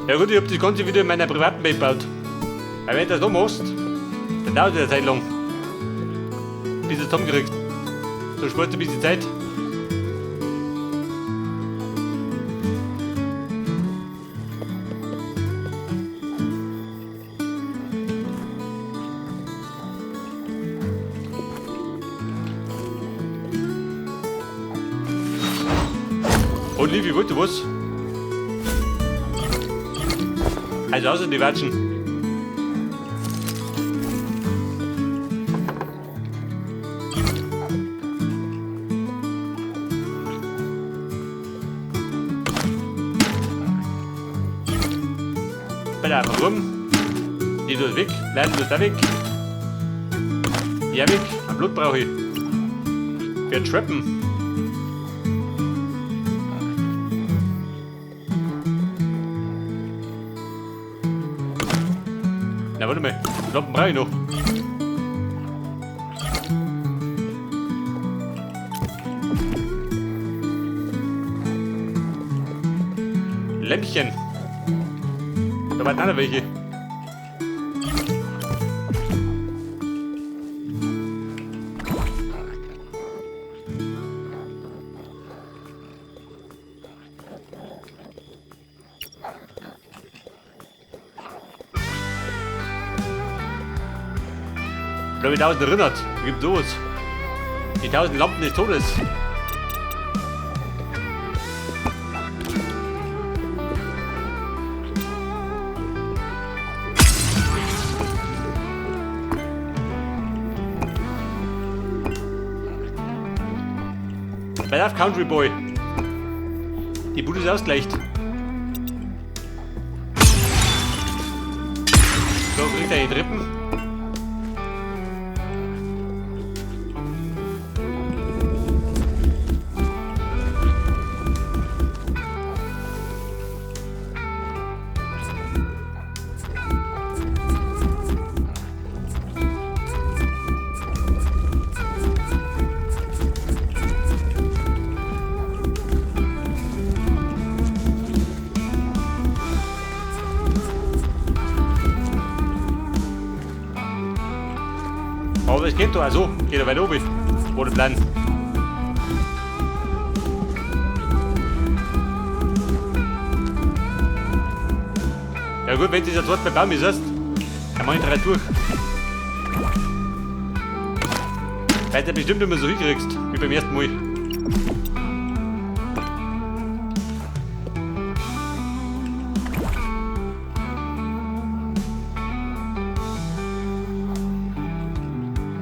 Ja gut, ich hab das Ganze wieder in meiner privaten Welt gebaut. Weil wenn du das noch machst, dann dauert es eine Zeit lang, bis du es zusammenkriegst. So sparst du ein bisschen Zeit. Und Livi, wollt du was? Also außer die Watschen. Bitte einfach rum. Die tut weg. Nein, du da weg. Ja, weg. Am Blut brauche ich. Wir trappen. Na, warte mal. Lampen brauche ich noch. Lämpchen. Da waren alle welche. Glaube ich, 1000 erinnert. Gibt sowas. Die 1000 Lampen des Todes. Pass auf, Country Boy. Die Bude ist ausgleicht. So, kriegt er die Rippen. Aber es geht doch, also geht er weit oben. Oder Plan. Ja gut, wenn dieser dort beim Baum ist, erst, dann mach ich drei durch. Weil du bestimmt immer so hinkriegst, wie beim ersten Mal.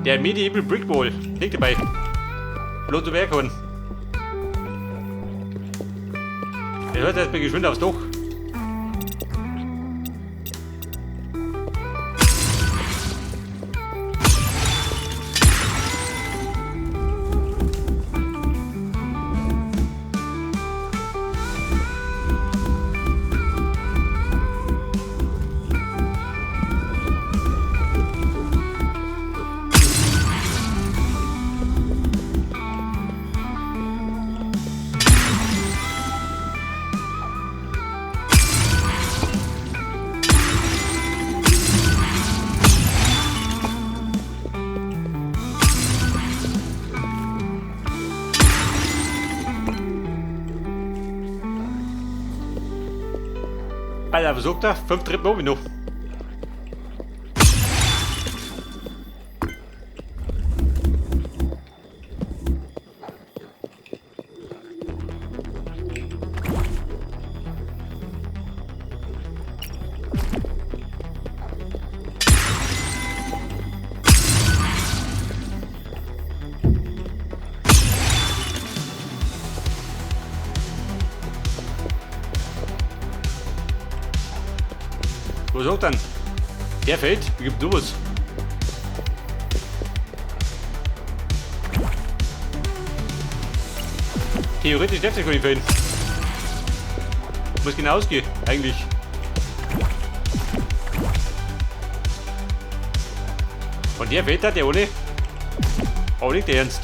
Der Medieval Brick Wall liegt dabei. Bloß zu Werk. Der hört erstmal geschwind aufs Dach. Alter, was sagt er? 5 Treppen oben noch. Was sagt dann? Der fällt? Wie gibt sowas? Theoretisch darf ich gar nicht fällen. Muss genau ausgehen, eigentlich. Und der fällt da, der ohne. Aber nicht ernst.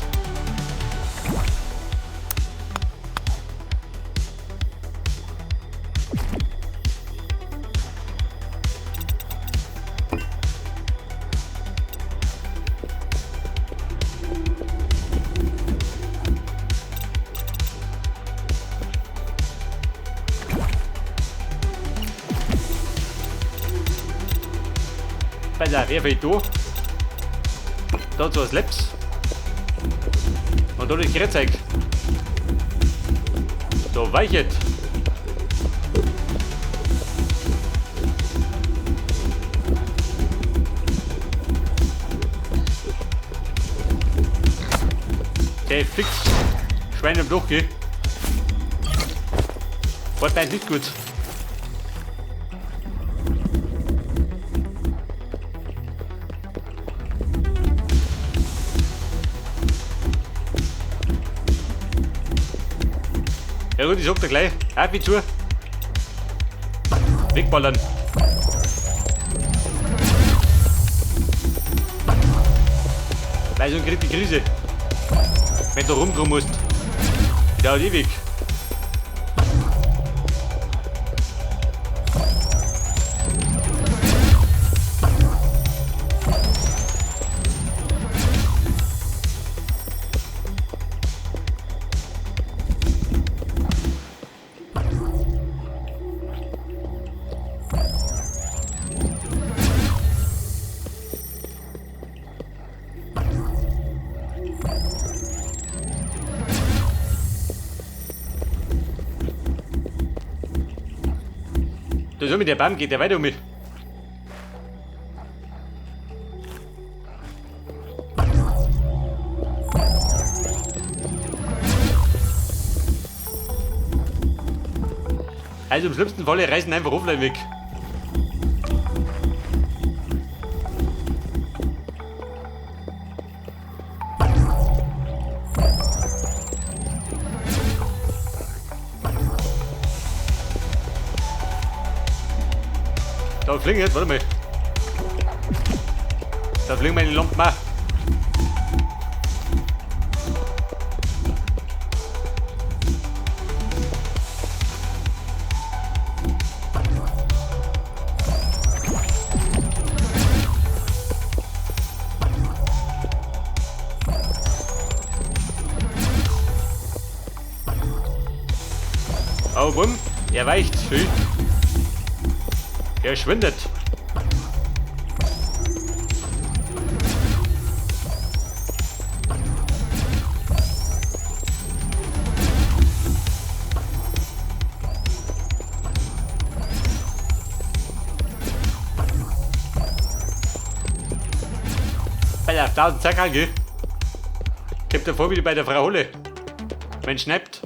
Pass auf, er fällt da. Da zwei Slaps. Und da das Gerät. Da weichet. Der fix. Schwein im Loch, gell? War nicht gut. Ja gut, ich sag dir gleich. Auf wie zu. Wegballern. Weil sonst kriegt die Krise. Wenn du rumkommen musst. Dauert ewig. Da so mit der Baum geht der weiter um mich. Also im schlimmsten Falle reißen einfach offline weg. Da fliegen jetzt, warte mal. Da fliegen meine Lampen auch. Aber bumm, er weicht. Schön. Er schwindet. Alter, 1000 Zack, gell? Kommt da vor wie bei der Frau Holle. Wenn schnappt.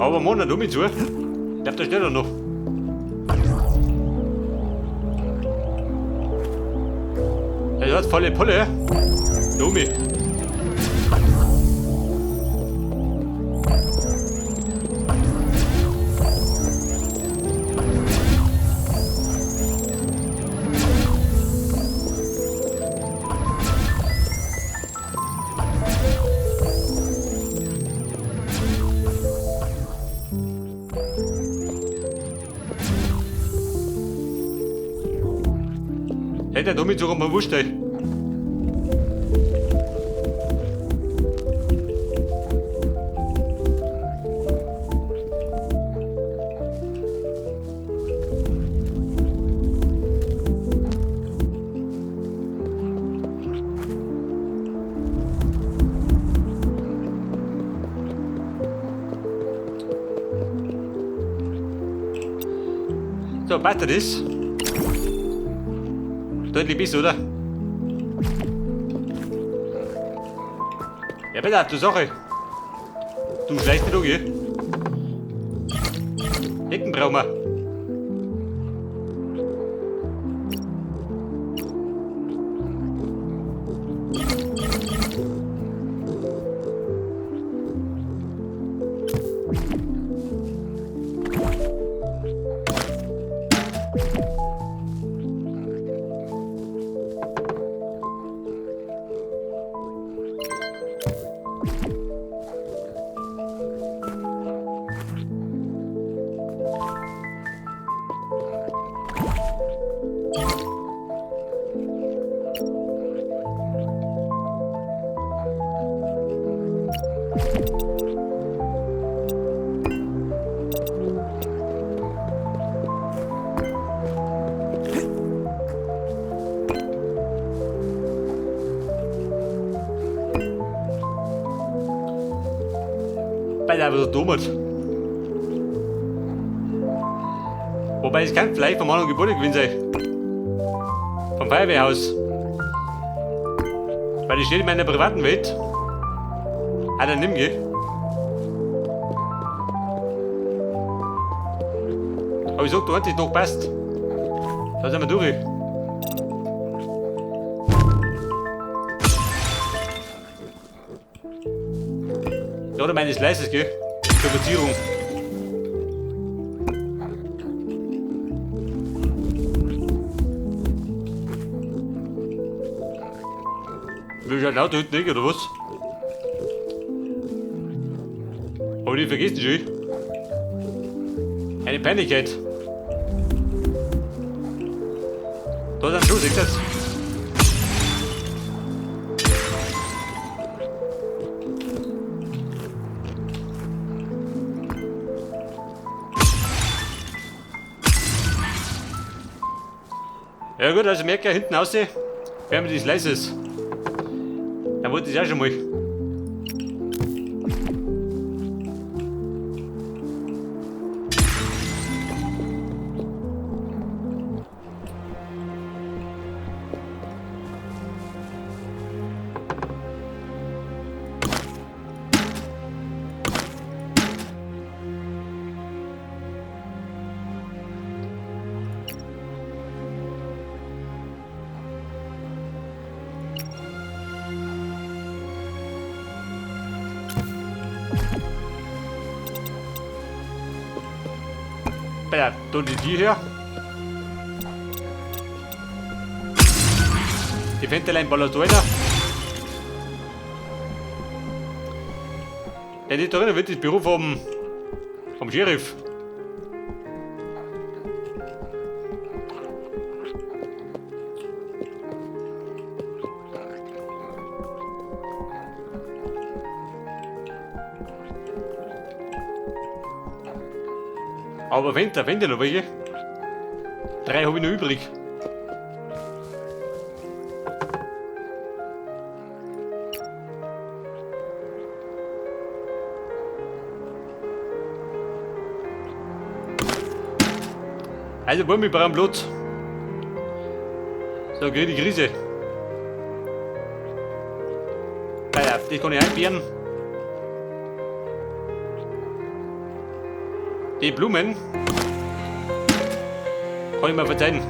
Aber Monat um mich zu. Ich glaub, da steht er noch. Das hat volle Pulle. Domi. Hey, der Domi sogar mal wurscht, ey. So, passt das? Deutlich besser, oder? Ja, bitte, du Sache. Du schleichst nicht, okay? Hecken brauchen wir. Bei der was dummert. Wobei es kann vielleicht vom anderen Gebäude gewesen sein. Vom Feuerwehrhaus. Weil ich steht in meiner privaten Welt. Ah, dann nimm geh. Aber ich sag, du hast dich doch passt. Da sind wir durch. Ja, oder meine Slices, gell? Zur Verzierung. Will ich halt laut hinten nicht, oder was? Aber die vergessen schon. Eine Peinlichkeit. Da ist ein Schuh, siehst du das? Ja gut, also merke hinten aussehen, wenn man die Slices. Dann wollte ich auch schon mal. Ja, da die her. Die Fensterlein ballert da rein. Ja, die da drinnen wird das Büro vom Sheriff. Aber wenn noch welche? 3 habe ich noch übrig. Also wollen wir brauchen Blut. So, krieg ich die Krise. Naja, das kann ich einbeeren. Die Blumen kann ich mir verzeihen.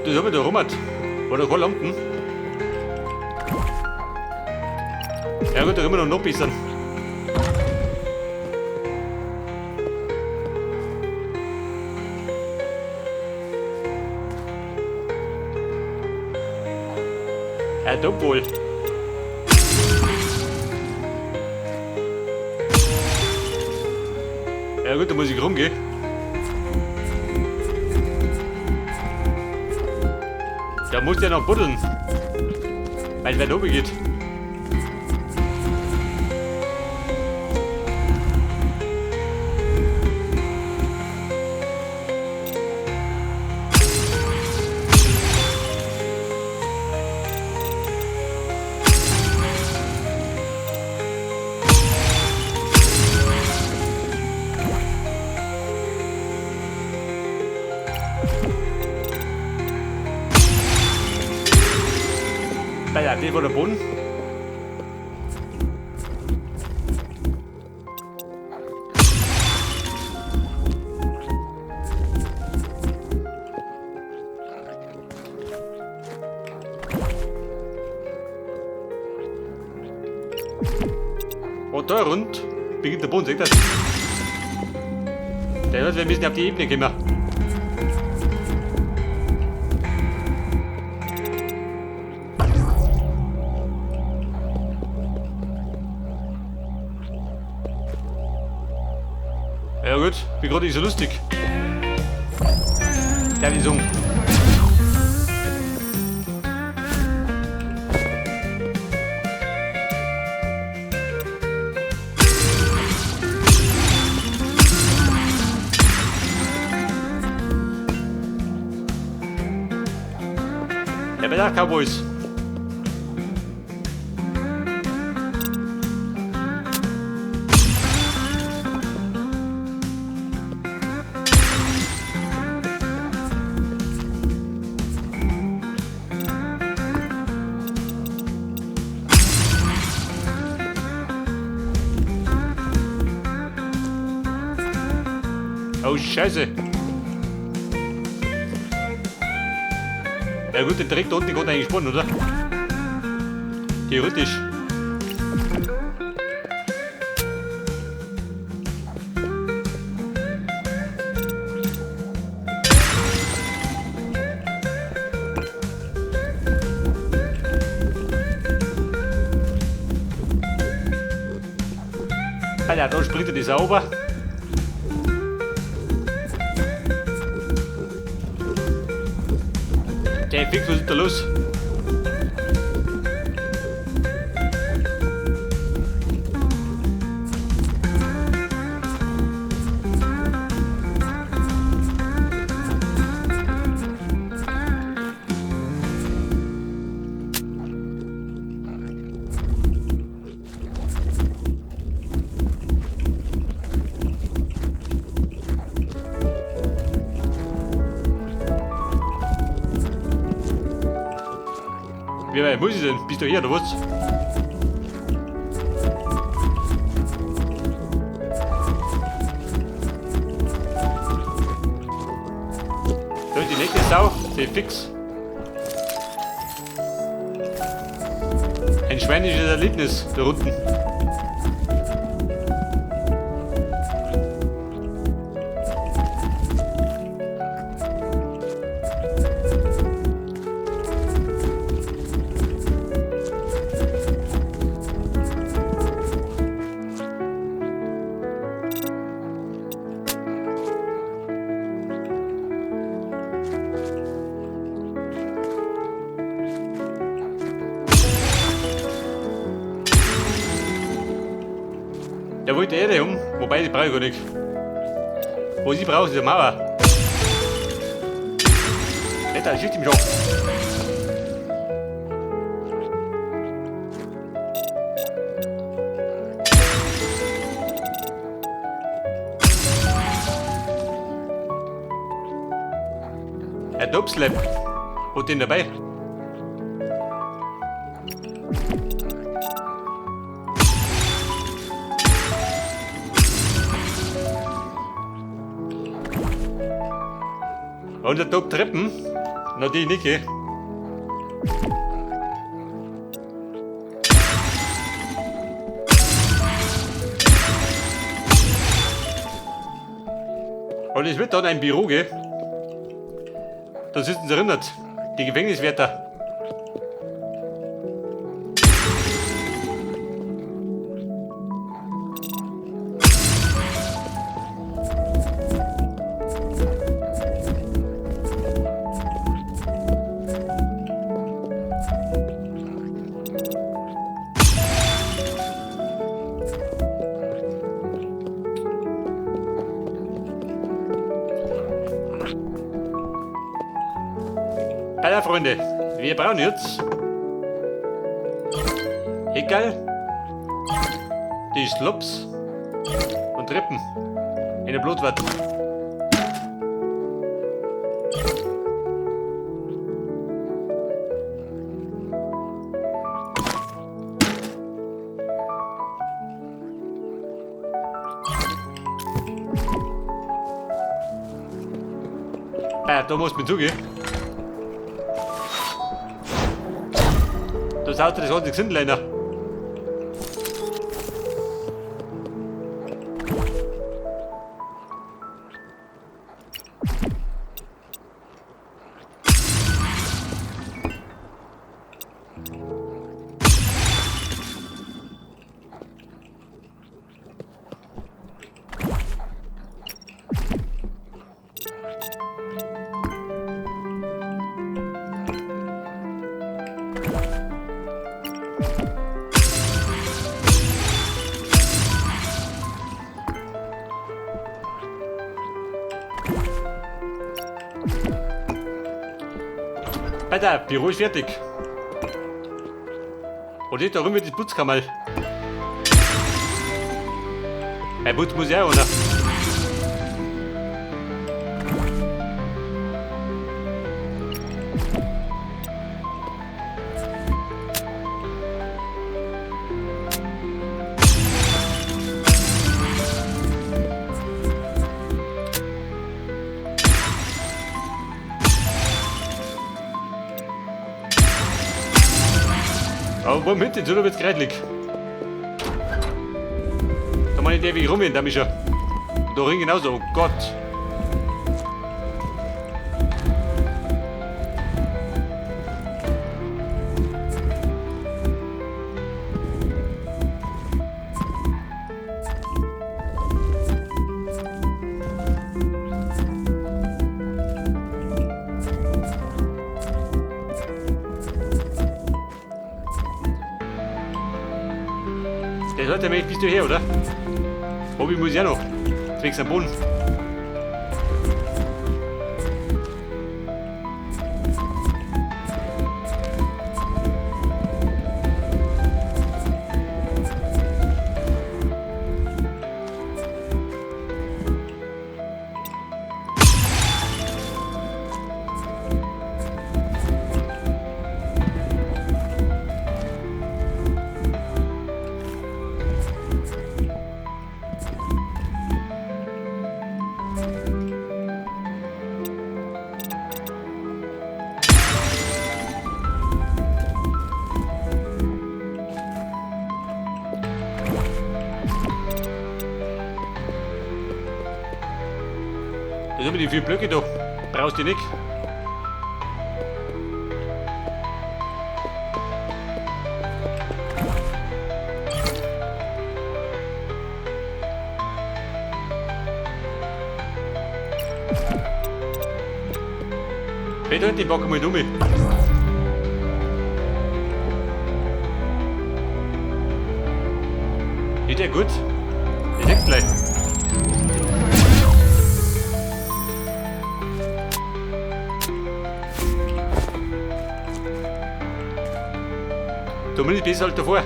Das hab ich da rum. War da keine Lampen? Ja gut, da können wir noch bessern. Ja, doch wohl. Ja gut, da muss ich rumgehen. Da muss der noch buddeln. Weil wer oben geht. Ja, das war der Boden. Und da rund beginnt der Boden, seht ihr das? Der wird, wir müssen auf die Ebene kommen. Ja gut, bin gerade nicht so lustig. Der ich sagen. Ja, bei der Cowboys. Oh, Scheiße. Ja gut, den Dreck da unten kann eigentlich spannen, oder? Theoretisch. Alter, da springt er die sauber. Der Fix, was ist da los? Wie weit muss ich denn? Bist du hier oder was? Da ist die nächste Sau, die fix. Ein schweinisches Erlebnis da unten. Der wollte eh um, wobei die brauche ich gar nicht. Was ich brauche, ist eine Mauer. Alter, schießt ihm schon. Ein Dubslap. Hat den dabei? Und der Top Treppen? Na, die nicht, gell? Und es wird dann ein Büro, gell? Da sitzen sie erinnert. Die Gefängniswärter. Hallo Freunde, wir brauchen jetzt Egal, die Schlops und Rippen in der Blutwart. Ja, da muss man zugehen. Das Auto, das hat sich gesehen, leider. Peter, Büro ist fertig. Und jetzt da rum wird das Putzkammerl. Hey, Putz muss ich auch, oder? Aber Moment, jetzt wird's kreidlig. Da meine ich ewig rum, da mich schon. Da ring genauso, oh Gott. Der sollte mich bist du her, oder? Hobby muss ich auch noch. Zwecks am Boden. Das sind die vier Blöcke da. Brauchst du nicht. Peter, die packen mal um. Ist ja gut. Ich seh's gleich. Zumindest bist du halt davor.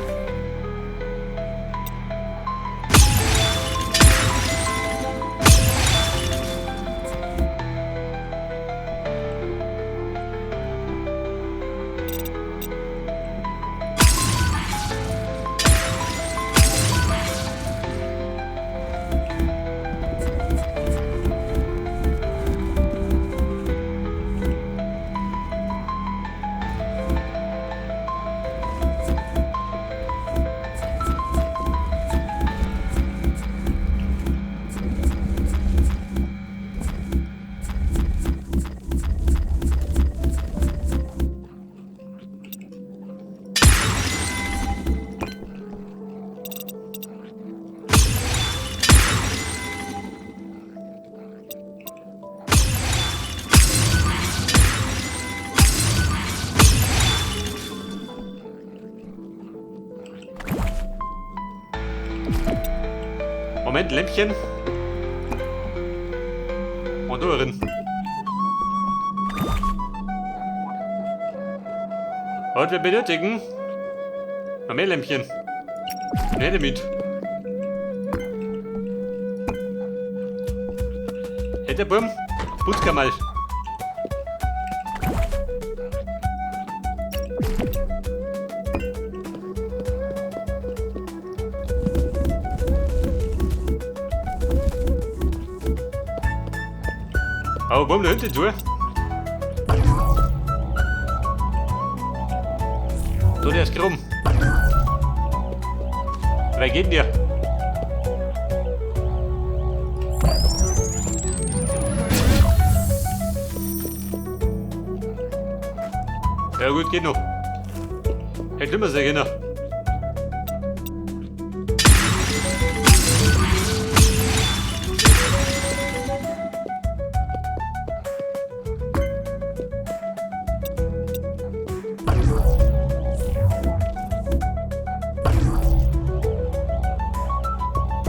Moment, Lämpchen. Und drin. Und wir benötigen noch mehr Lämpchen. Mehr damit. Hätte Bumm, Putzkammer. Aber Bumm, da hinten zu. So, der ist krumm. Wer geht denn der? Ja gut, geht noch. Hätte immer sehr genau.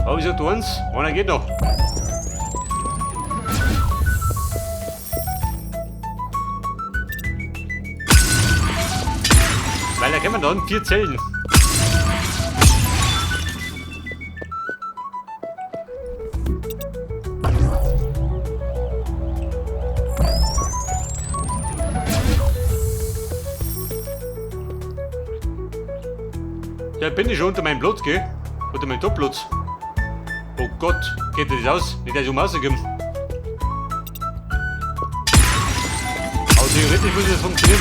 Aber wieso tun's? Einer geht noch. kämen dann 4 Zellen. Ja, bin ich schon unter meinem Platz, gell? Unter meinem Topplatz. Oh Gott, geht das aus? Nicht, dass ich um rauskomme. Aber theoretisch muss das funktionieren.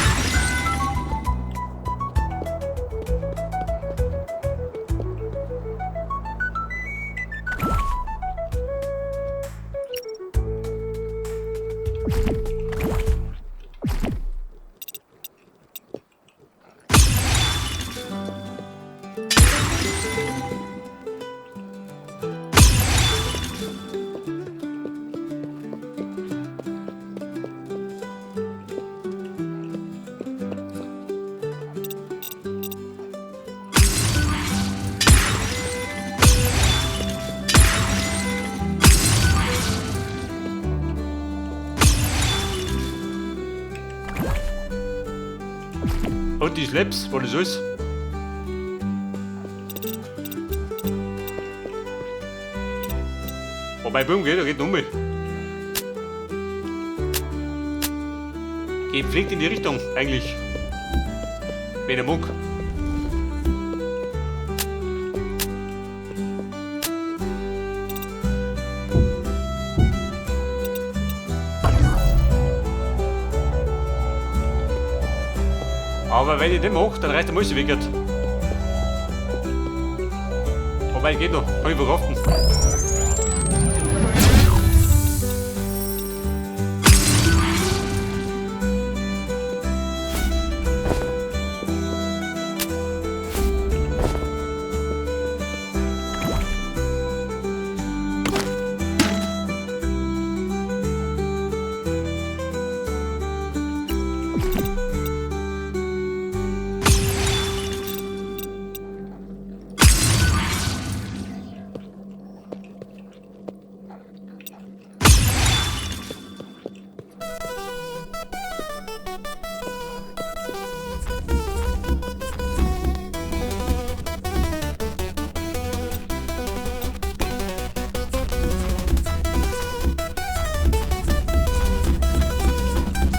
Und die Schlepps, wo das ist. Wobei, Boom geht, da geht noch mehr. Geht fliegt in die Richtung, eigentlich. Wenn er mag. Aber wenn ich den mache, dann reißt der Mäuse weg. Wobei, geht noch, kann ich verkraften.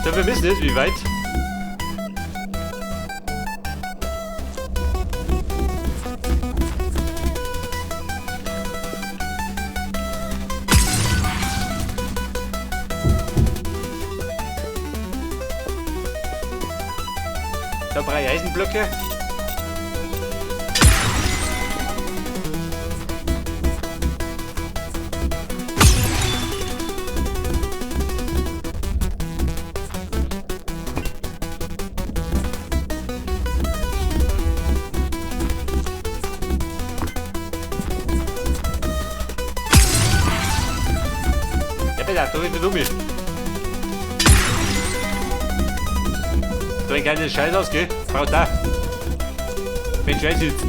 So, wir wissen jetzt, wie weit. Da 3 Eisenblöcke. Ja, da bin ich nicht um. Da ein geiles Scheiß aus, gell? Braucht da. Wenn Scheiß sitzt.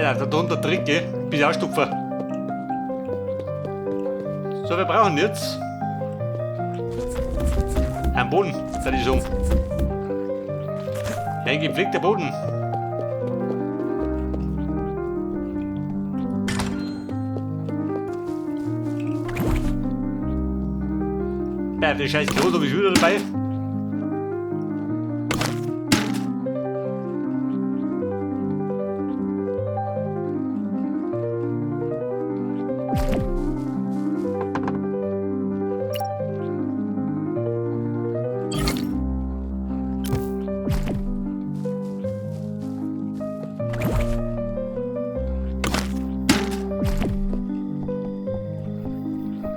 Alter, da unter Trick, gell? Bis ausstupfen. So, wir brauchen jetzt einen Boden, sag ich schon. Ein gepflegter Boden. Ja, der scheiß Klo habe ich wieder dabei.